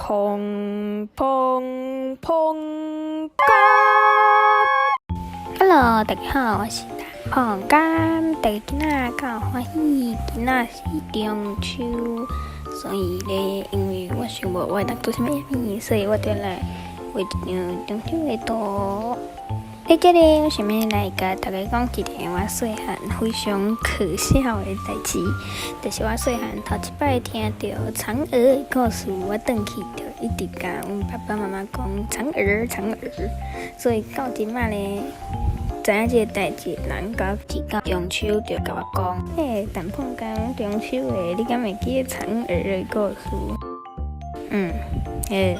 砰砰砰柑。 Hello，大家好，我是蛋胖柑。大家今仔敢有歡喜？今仔是中秋，所以咧，因為我想無我會當做啥物物，所以我就來畫一張中秋的圖。佇這裡，我想欲來共大家講一個我細漢非常可笑的代誌，就是我細漢頭一擺聽著嫦娥的故事，我轉去就一直共阮爸爸媽媽講嫦娥嫦娥，所以到這擺咧，知影這個代誌，人到一到中秋就共我講，欸，蛋胖柑中秋的，你敢會記得嫦娥的故事？嗯，欸，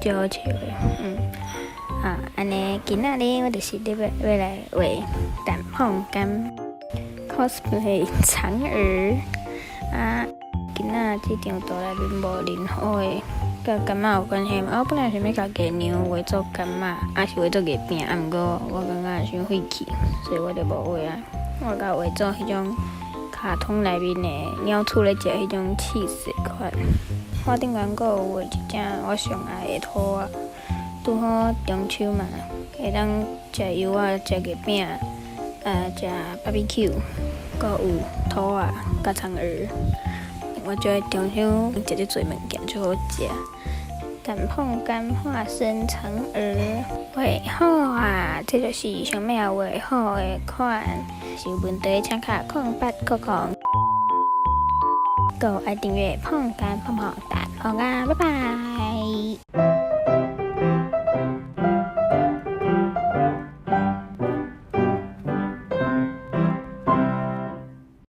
足好笑的，啊，按呢，今仔日我就是咧欲欲來畫蛋胖柑 cosplay 嫦娥啊。今仔這張圖內面無任何的佮柑仔有關係嘛？我本來想欲共月娘畫做柑仔，抑是畫做月餅，啊，毋過我感覺傷費氣，所以我就無畫啊。我共畫做彼種卡通內面的鳥鼠咧食彼種起司款。我頂懸閣有畫一隻我上愛的兔仔。拄好中秋嘛，會當食油仔、食月餅，食 barbecue，閣有兔仔佮嫦娥。我覺得中秋食這濟物件足好食。蛋胖柑化身嫦娥，畫好啊！這就是上尾仔畫好的款。是有問題請敲0800。閣愛訂閱胖柑胖胖蛋胖柑，拜拜。